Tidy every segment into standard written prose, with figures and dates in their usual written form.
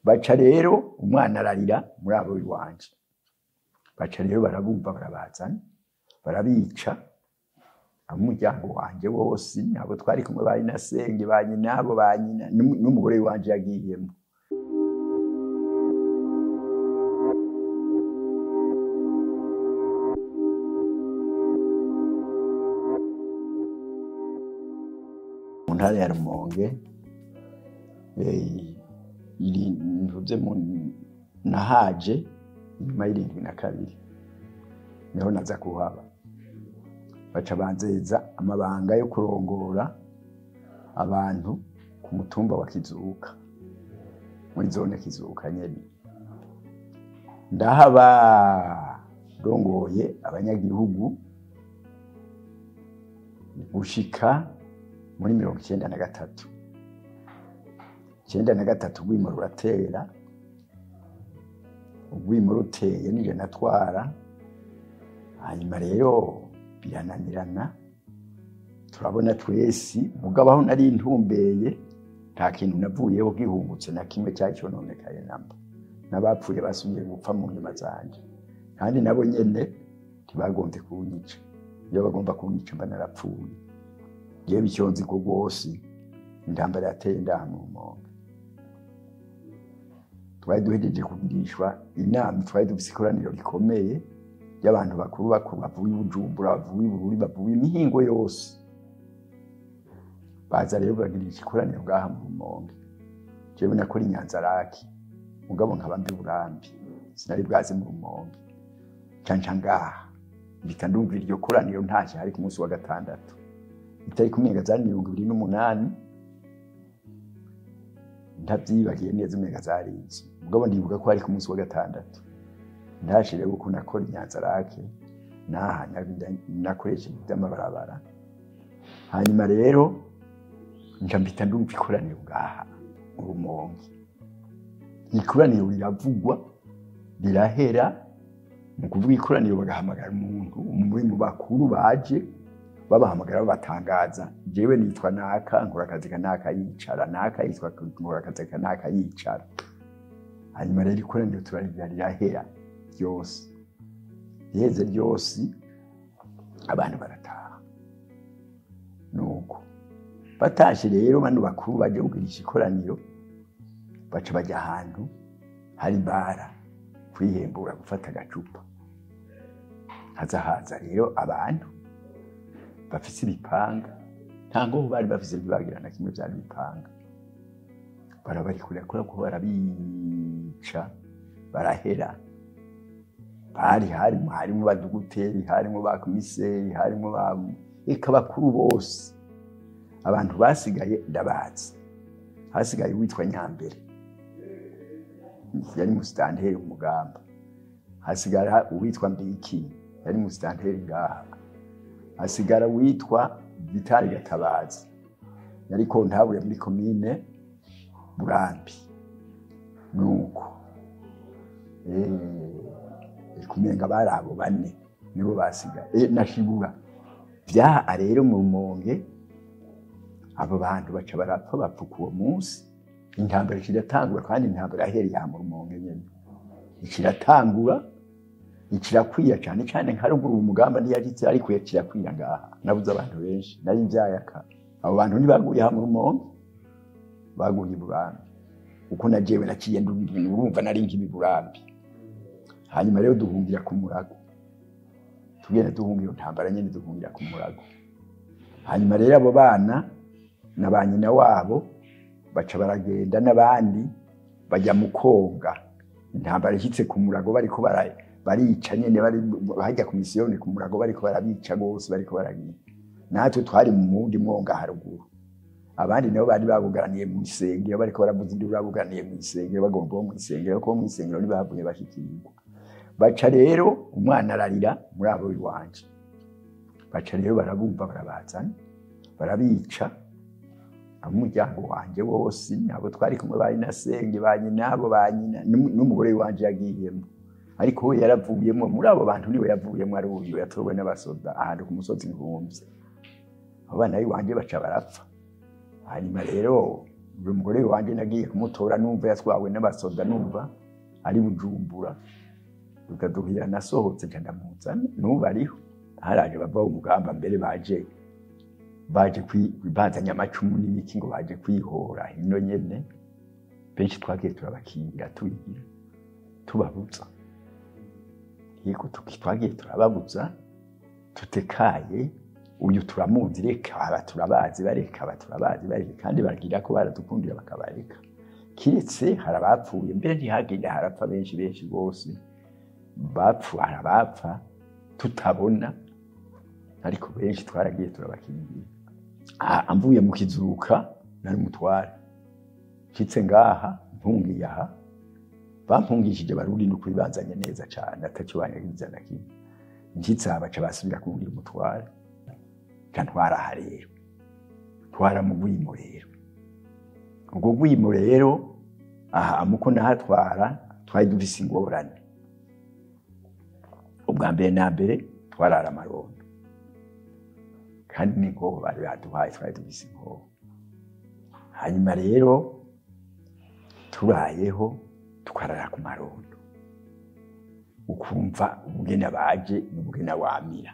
Baca rero umwana ararira muri abo iwanje, baca rero barabumva barabazana barabica, umuryango wanje wose abo twari kumwe bari na senge ba nyina abo ba nyina n'umugore wanje yagiyemo. Mu ntara ya Rumonge nvuze nahaje inyuma y'72 niho naza kuhaba, baca banzeza amabanga yo kurongora abantu ku mutumba wa Kizuka muri zone Kizuka nyene. Ndahaba rongoye abanyagihugu gushika muri 93. 93 urwimo ruratera, urwimo ruteye nije natwara. Hanyuma rero birananirana, turabona twese mugabo aho nari ntumbeye nta kintu navuyeho gihungutse na kimwe cyari cononekaye namba, n'abapfuye basubiye gupfa mu nyuma zanje, kandi nabo nyene ntibagombye kunyica. Iyo bagomba kunyica mba narapfuye. Jewe icyo nzi ko rwose intambara yateye ndaha mu Rumonge. Twari duhejeje kugirishwa inama, twari dufise ikoraniro rikomeye ry'abantu bakuru bakuru bavuye i Bujumbura, bavuye i Bururi, bavuye imihingo yose. Baza rero bagirisha ikoraniro ngaha mu Rumonge. Jewe nakora i Nyanzarake, mugabo nkaba mbi Burambi, sinari bwaze mu Rumonge. Nca ngaha mpita ndumva iryo koraniro ntashye, hari ku munsi wa gatandatu itariki umenga zari 28, ntavyibagiye neza umenga zari izo, mugabo ndibuka ko hari ku munsi wa gatandatu. Ntashe rero uko nakora i Nyanzarake naha nakoresheje ivy'amabarabara. Hanyuma rero nca mpita ndumva ikoraniro ngaha mu Rumonge. Ikoraniro riravugwa rirahera, mu kuvuga ikoraniro bagahamagara umuntu umwe mu bakuru baje, babahamagara babatangaza, jewe nitwa naka nkora akazi ka naka yicara, naka yitwa nkora akazi ka naka yicara. Hanyuma rero ikoraniro turarigira rirahera ryose, riheze ryose abantu barataha. Nuko batashe rero bano bakuru baje kugirisha ikoraniro, baca bajya ahantu hari bara kwihembura gufata agacupa. Haza haza rero abantu bafise ibipanga, nta ngoho bari bafise ntibagira na kimwe vyari ibipanga. Barabarikura ko barabica barahera. Bari harimo baduguteri, harimo ba komiseri, harimo ba eka bakuru bose. Abantu basigaye ndabazi, hasigaye uwitwa Nyambere yari musitanteri umugamba, hasigara uwitwa Mbiki yari musitanteri ngaha, hasigara uwitwa Vitali Gatabazi yari kontabure muri komine Burambi. Nuko kumenga bari abo bane nibo basigaye na Shibura. Vyaha rero mu Rumonge abo bantu baca barapfa bapfuka uwo munsi. Intambara ikiratangura, kandi intambara yahereye aha mu Rumonge nyene ikiratangura, ikirakwira cyane cyane nka ruguru umugamba ntiyagitse ariko yakirakwira ngaha. Nabuze abantu benshi nari mvyayaka, abo bantu ntibaguye aha mu Rumonge, baguye i Burambi. Uko najewe naciye ndumva nari nkibi Burambi. Hanyuma rero duhungira ku Murago, tugenda duhungira intambara nyene, duhungira ku Murago. Hanyuma rero abo bana na ba nyina wabo baca baragenda n'abandi bajya mu koga. Intambara ishitse ku Murago bariko barica nyene, bari hajya ku misiyoni ku Murago bariko barabica gose, bariko baragira. Natwe twari mu wundi mwonga haruguru, abandi nabo bari babugaraniye mu isengero, bariko baravuza induru babugaraniye mu isengero, bagomba bo mu isengero, ko mu isengero ntibahavuye bashikirwa. Baca rero umwana ararira muri abo iwanje, baca rero barabumva barabazana barabica, umuryango wanje wose abo twari kumwe bari na senge ba nyina abo ba nyina n'umugore wanje yagiyemo, ariko we yaravuyemo muri abo bantu niwe yavuyemo, ari uyu yatowe n'abasoda ahantu ku musozi Nkumvye. Abo bana b'iwanje baca barapfa. Hanyuma rero Uyu mugore wanje nagiye kumutora numva yatwawe n'abasoda, numva ari Bujumbura, tukaduhira, nasohotse nca ndamuzana, n'ubu ariho. Haraje bava umugamba mbere baje bazanye amacumu n'ibiki ngo baje kwihora hino nyene. Benshi twagiye turabakingira, tubigira tubabuza, yego, twagiye turababuza tutekaye. Uyu turamuzi, reka aba turabazi, bareka aba turabazi, bareka. Kandi bagira ko baradukundira bakabareka, kiretse hari abapfuye mbere ntihagenda harapfa benshi benshi rwose bapfu, hari abapfa tutabona, ariko benshi twaragiye turabakingira. Amvuye mu Kizuka nari umutware, nshitse ngaha mpungiye aha, bampungishije Barundi n'ukuri banzanye neza cane, ataco banyagiriza na kimwe. Nshitse aha baca basubira kumbwira umutware, nca ntwara aha rero, ntwara mu Rwimo rero. Ubwo Rwimo rero aha muko nahatwara twari dufise ingorane. Ubwa mbere na mbere twarara amarondo, kandi n'inkoho bari baduhaye, twari dufise inkoho. Hanyuma rero turayeho tukarara ku marondo, ukumva ubugena baje n'ubugena wamira.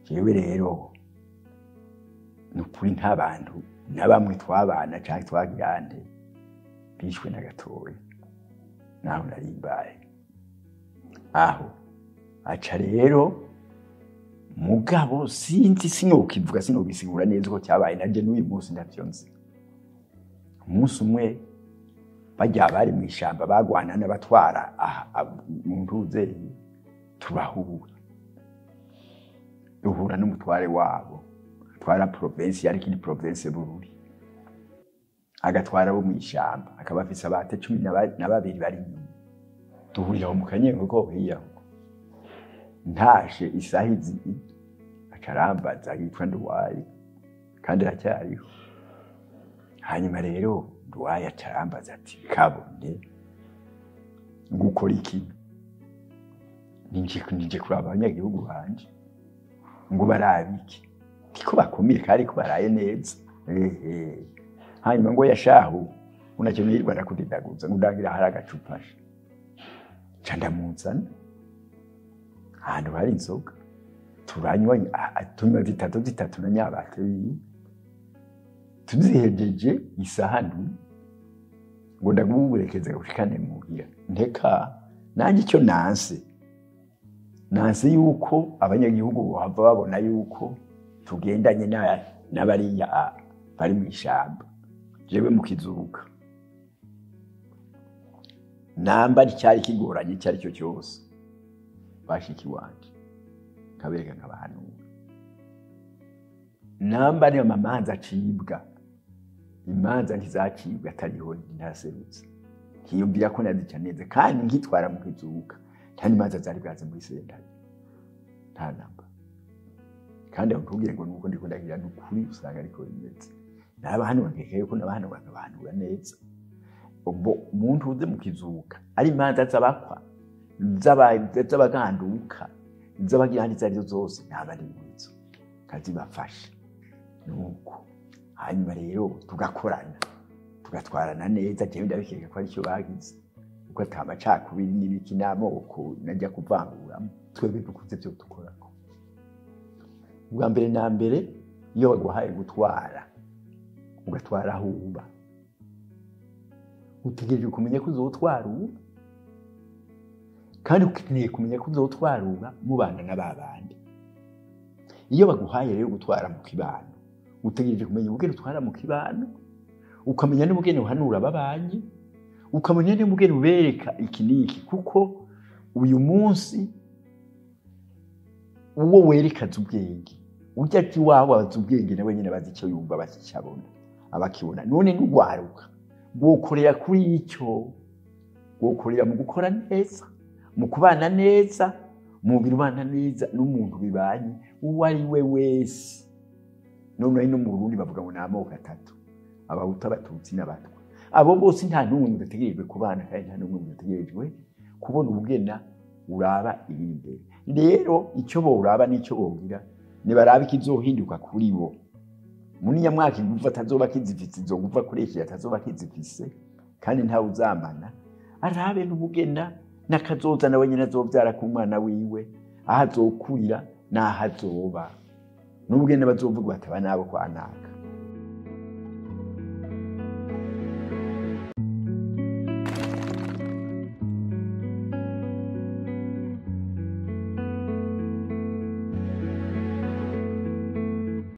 Jewe rero nukuri nta bantu na bamwe twabana canke twagirande bishwe na gatoya naho narimbaye aho. Aca rero mugabo sinzi, sinokivuga, sinogisigura neza uko cyabaye, naje n'uyu munsi ntavyo nzi. Umunsi umwe barya bari mu ishamba bagwana n'abatwara aha mu ntuze, turahura, duhura n'umutware wabo atwara province, yari kindi province Bururi, agatwara bo mu ishamba, akaba afise abate 12 bari inyuma. Duhurira aho mu Kanyengo ko hiya ntashe isaha izi, acarambaza, yitwa Nduwayi kandi aracyariho. Hanyuma rero Nduwayi acarambaza ati: "Kabone ngukora iki?" Ninje kuraba abanyagihugu banje ngo barabe iki tiko bakomeye kandi ko baraye neza. Ehe, hanyuma ngo yashahu unakintu yirwa ndakudidaguza ngo ndangira hari agacupa, ca ndamuzana ahantu hari inzoga, turanywa, tunywa zitatu zitatu na nyabate biwe. Tuzihejeje isaha 7, ngo ndaguburekeze gushikane muhira. Nteka nanjye icyo nanse yuko abanyagihugu bohava babona yuko tugendanye n'abariya bari mu ishamba. Jewe mu Kizuka namba cyari kigoranye icyo ari cyo cyose, bashiki wanje kabereka nkabahanura, namba niyo mamanza acibwa, imanza ntizacibwa atariho ntaserutse, nkiyumvira ko nazica neza. Kandi nkitwara mu Kizuka nta n'imanza zari bwaze muri sentare, nta namba. Kandi aho ntubwire ngo nuko ndiko ndagira, n'ukuri usanga ariko bimeze. Nabahanura, nkeka yuko nabahanura nkabahanura neza. Ubwo umuntu uze mu Kizuka ari imanza z'abakwa, z'abaganduka, z'abagira izo arizo zose, ntaba ari muri zo nkazibafasha. Nuko hanyuma rero tugakorana, tugatwarana neza. Jewe ndabikeka ko aricyo bagize, kuko ata macakubiri n'ibiki n'amoko najya kuvanguramo. Twebwe dukuze byo dukorako, ubwa mbere na mbere iyo baguhaye gutwara, ugatwara aho uba, utegereje kumenya ko uzotwara uba, kandi ukeneye kumenya ko uzotwara uba mubana na babandi. Iyo baguhaye rero gutwara mu kibano, utegereje kumenya ubugeni utwara mu kibano, ukamenya n'ubugeni uhanura ababanyi, ukamenya n'ubugeni ubereka iki n'iki. Kuko uyu munsi uwo werekaza ubwenge ujya ati iwawe abaza ubwenge, nawe nyine abazi icyo yumva, abazi icyo abona, abakibona. None n'urwaruka rwokorera kuri icyo, rwokorera mu gukora neza, mu kubana neza, mu ubana neza n'umuntu bibanye uwo ari we wese. None no mu Burundi bavuga ngo ni amoko atatu: Abahutu, Abatutsi n'Abatwa. Abo bose nta n'umwe mudategerejwe kubana, kandi nta n'umwe mudategerejwe kubona ubugena uraba iri imbere. Rero icyo boraba n'icyo bogira, nibaraba ikizohinduka kuri bo. Muri nyamwaka ingufu atazoba akizifise, izo ngufu akoresheje atazoba akizifise, kandi ntawe uzamana. Arabe n'ubugena n'akazoza nawe nyine azobyara ku mwana wiwe, aho azokurira n'aho azoba, n'ubugene bazovuga bataba nabo kwa naka.